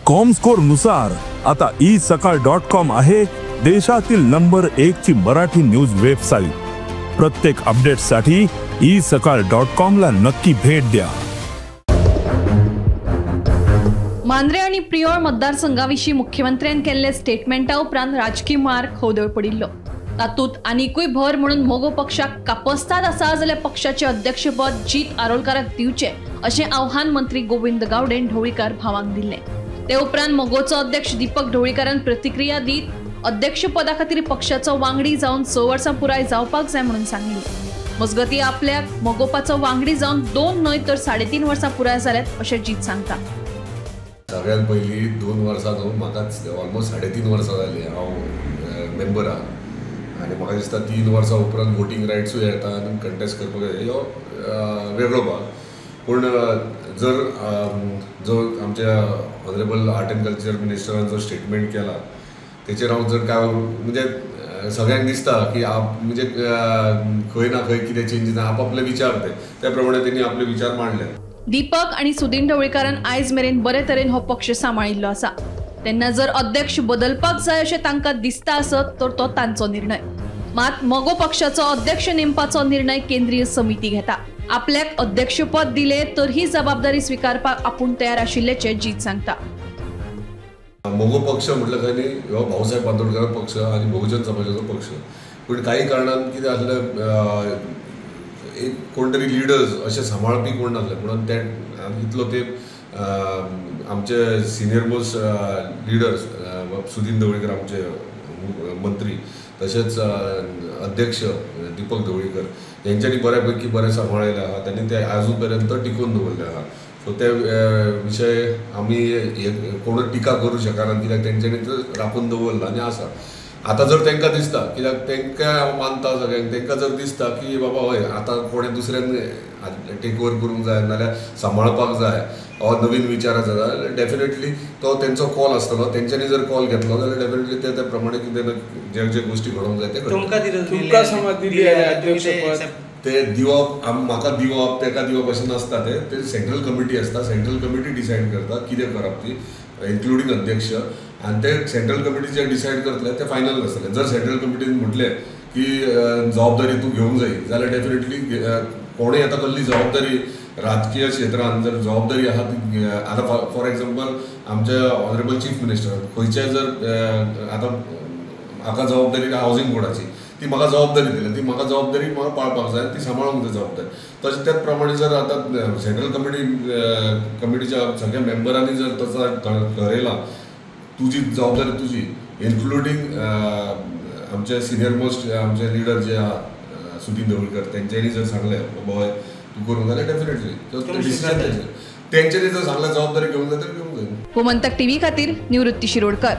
Comscore नुसार आता E सकाळ डॉट कॉम आहे देशातील नंबर 1 ची मराठी न्यूज वेबसाईट। प्रत्येक अपडेटसाठी ई सकाळ डॉट कॉम ला नक्की भेट द्या। मांद्रे आणि प्रियोळ मतदारसंघाविशीं मुख्यमंत्र्यान केल्ले स्टेटमेंटा उपरांत राजकी मार खवदळ पडिल्लो। तातूंत आनिकूय भर म्हणून मगो पक्षाक कापस्ताद आसा जाल्यार पक्षाचे अध्यक्षपद जीत आरोलकाराक दिवचें अशें आव्हान मंत्री गोविंद गावडेन ढवळीकार भावांक दिल्लें। ते उपरांत मगोचो अध्यक्ष दीपक ढवळीकारान प्रतिक्रिया दीत अध्यक्षपदा खातीर पक्षाचो वांगडी जावन 6 वर्सां पुराय जावपाक जाय म्हणून सांगिल्लें। मजगतीं आपल्याक मगोपाचो वांगडी जावन 2 न्हय तर 3.5 वर्सां पुराय जाल्यात अशें जीत सांगता। सगळ्यात पयलीं 2 वर्सां न्हू, म्हाका ऑलमोस्ट 3.5 वर्सां जालीं हांव मेंबर आहा आनी म्हाका दिसता 3 वर्सां उपरांत वोटींग रायट्सूय येता आनी कंटेस्ट करपाक ह्यो वेगळो भाग। पूण जर जो आमच्या ऑनरेबल आर्ट एंड कल्चर मिनिस्टरान जो स्टेटमेंट केला तेचेर हांव जर काय म्हणजे सगळ्यांक दिसता की म्हणजे खंय ना खंय कितें चेंजीस आपआपले विचार ते त्या प्रमाणे तेणी आपले विचार मांडले। दीपक आणि सुदीन ढवळीकारान आयज मेरेन बरे तरेन हो पक्ष सांबाळिल्लो आसा। तेन्ना जर अध्यक्ष बदलपाक जाय अशें तांकां दिसता आसत तर तो तांचो निर्णय। मात मगो पक्षाचो अध्यक्ष नेमपाचो निर्णय केंद्रीय समिती घेता। आपल्याक अध्यक्षपद दिले तर ही जबाबदारी स्वीकारपाक आपूण तयार आशिल्ल्याचें जीत सांगता। मगो पक्ष म्हटलं काय न्ही, हो भाऊसाहेब बांदोडकर पक्ष आनी बहुजन समाजाचो पक्ष। पूण काही कारणान कितें आसलें एक कोण तरी लिडर्स अशें सांबाळपी कोण नासले म्हणून ते इतलो ते आमचे senior most leaders Sudin Dhavalikar आमचे मंत्री तशेंच अध्यक्ष दीपक ढवळीकर हेंच्यांनी बऱ्या पैकी बरें सांबाळिल्लें आहा, तांणी ते आजून पर्यंत टिकोवन दवरलें आहा। सो ते विशय आमी कोणूच टिका करूं शकना कित्याक तेंच्यांनी तो राखून दवरला आनी आसा। आतां जर तांकां दिसता कित्याक तांकां हांव मानता सगळ्यांक, तांकां जर दिसता की बाबा हय आतां कोणें दुसऱ्यान टेक ओवर करूंक जाय नाल्यार सांबाळपाक जाय वा नवीन विचार आसा जाल्यार डेफिनेटली तो तेंचो कॉल आसतलो। तेंच्यांनी जर कॉल घेतलो जाल्यार डेफिनेटली ते त्या प्रमाणे कितें ना जे जे गोश्टी घडोवंक जाय ते घडटले। ते दिवप म्हाका दिवप ताका दिवप अशें नासता, ते सेंट्रल कमिटी आसता, सेंट्रल कमिटी डिसायड करता कितें करप ती, इन्क्लुडींग अध्यक्ष। आनी ते सेंट्रल कमिटी जे डिसायड करतले ते फायनल आसतले। जर सेंट्रल कमिटीन म्हटलें की जबाबदारी तूं घेवंक जाय जाल्यार डेफिनेटली कोणूय आतां कसली जबाबदारी राजकीय क्षेत्रान जर जबाबदारी आहा ती आतां फॉर एग्जाम्पल आमचे ऑनरेबल चीफ मिनिस्टर खंयच्याय जर आतां म्हाका जबाबदारी हावजींग बोर्डाची ती म्हाका जबाबदारी दिल्या, ती म्हाका जबाबदारी म्हाका पाळपाक जाय, ती सांबाळूंक जाय जबाबदारी। तशें त्याच प्रमाणे जर आतां सेंट्रल कमिटीच्या सगळ्या मेंबरांनी जर तसो ठरयला तुजी जबाबदारी तुजी, इन्क्लुडींग आमचे सिनियर मोस्ट आमचे लिडर जे आहा सुदीन ढवळीकर तेंच्यांनी जर सांगलें बाबा तूं करूंक जाल्यार डेफिनेटली डिसिजन तेंच्यांनी जर सांगलें जबाबदारी घेवंक जाय तर घेवंक जाय। गोमंतक टीव्ही खातीर निवृत्ती शिरोडकर।